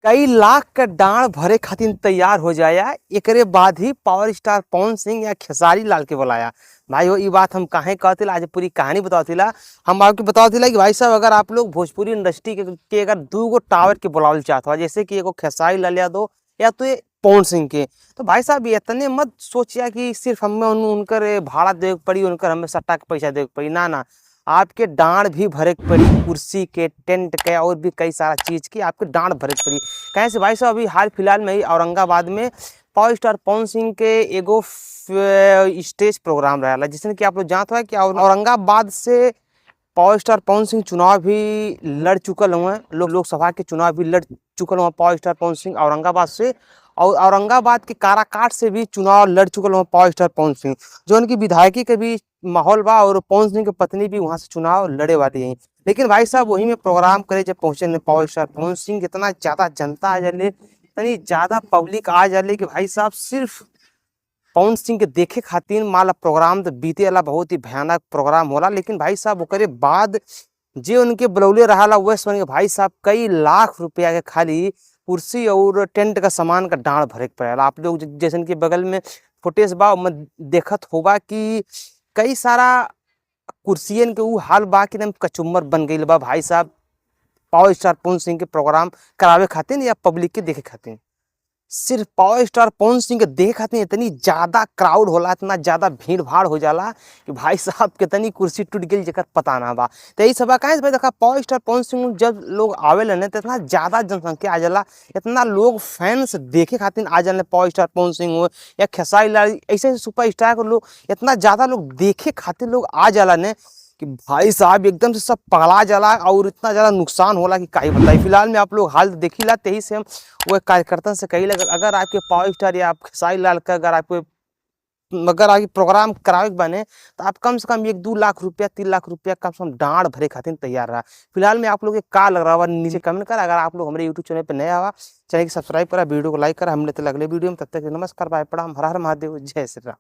कई लाख क डांड भरे खातिर तैयार हो जाया। एकरे बाद ही पावर स्टार पवन सिंह या खेसारी लाल के बुलाया। भाई हो, ई बात हम काहे कहतिला, आज पूरी कहानी बतावतिला। हम आपके बतावतिला कि भाई साहब, अगर आप लोग भोजपुरी इंडस्ट्री के अगर दू गो टावर के बुलावल चाहत हो, जैसे कि एगो खेसारी लाल यादव या तो ये पवन सिंह के, तो भाई साहब इतने मत सोचिया कि सिर्फ हमें उनकर भाड़ा देवे के पड़ी, उनकर हमें सट्टा के पैसा देवे के पड़ी। ना ना, आपके डांड भी भरे के पड़ी, कुर्सी के, टेंट के और भी कई सारा चीज़ की आपके डांड भरे के पड़ी। कहे से भाई साहब, अभी हाल फिलहाल में ही औरंगाबाद में पावर स्टार पवन सिंह के एगो स्टेज प्रोग्राम रहा, जिसमें कि आप लोग जानते हो कि औरंगाबाद से पावर स्टार पवन सिंह चुनाव भी लड़ चुकल हुए, लोकसभा के चुनाव भी लड़ चुकल हुआ पावर स्टार पवन सिंह औरंगाबाद से, और औरंगाबाद के काराकाट से भी चुनाव लड़ चुकल हुआ पावर स्टार पवन सिंह, जो उनकी विधायकी के भी माहौल बा और पवन सिंह के पत्नी भी वहां से चुनाव लड़े वाली हैं। लेकिन भाई साहब, वही में प्रोग्राम करे जब पहुंचे ने पावर स्टार पवन सिंह, इतना ज्यादा जनता आ जाले, इतनी ज्यादा पब्लिक आ जाले कि भाई साहब सिर्फ पवन सिंह के देखे खातिर माला प्रोग्राम तो बीते वाला बहुत ही भयानक प्रोग्राम होला। लेकिन भाई साहब ओकरे बाद जे उनके बुलौले रहा वह सुन के भाई साहब कई लाख रुपया के खाली कुर्सी और टेंट का सामान का डांड भरे के पड़ेला। आप लोग जैसन के बगल में फुटेज बा, ओमे देखत होबा कि कई सारा कुर्सियन के ऊ हाल बा कि एकदम कचुम्बर बन गईल बा भाई साहब पावर स्टार पवन सिंह के प्रोग्राम करावे खातिर या पब्लिक के देखे खातिर। सिर्फ पावर स्टार पवन सिंह के देखे खातिर इतनी ज़्यादा क्राउड होला, इतना ज़्यादा भीड़ भाड़ हो जाला कि भाई साहब कितनी कुर्सी टूट गई जेकर पता ना बा। तो यही सब काहे भाई देखा पावर स्टार पवन सिंह जब लोग आवेला न तो इतना ज़्यादा जनसंख्या आ जाला, इतना लोग फैंस देखे खातिर आ जाला पावर स्टार पवन सिंह हो या खेसारी लाल, ऐसे सुपर स्टार के लोग इतना ज़्यादा लोग देखे खातिर लोग आ जाला ने कि भाई साहब एकदम से सब पगला जाला और इतना ज़्यादा नुकसान होला कि का ही बताई। फिलहाल में आप लोग हाल देखिला, तही से हम वो कार्यकर्ता से कही लग, अगर आपके पावर स्टार या आप खेसारी लाल का अगर आपको अगर आगे प्रोग्राम करावे के बने तो आप कम से कम 1-2 लाख रुपया, 3 लाख रुपया कम से कम डांड भरे खातिर तैयार रहा। फिलहाल में आप लोग के का लग रहा है नीचे कमेंट कर। अगर आप लोग हमारे यूट्यूब चैनल पर नया आवा, चैनल को सब्सक्राइब करा, वीडियो को लाइक करा। हम लेते अगले वीडियो में, तब तक नमस्कार, बाय, प्रणाम, हर हर महादेव, जय श्री राम।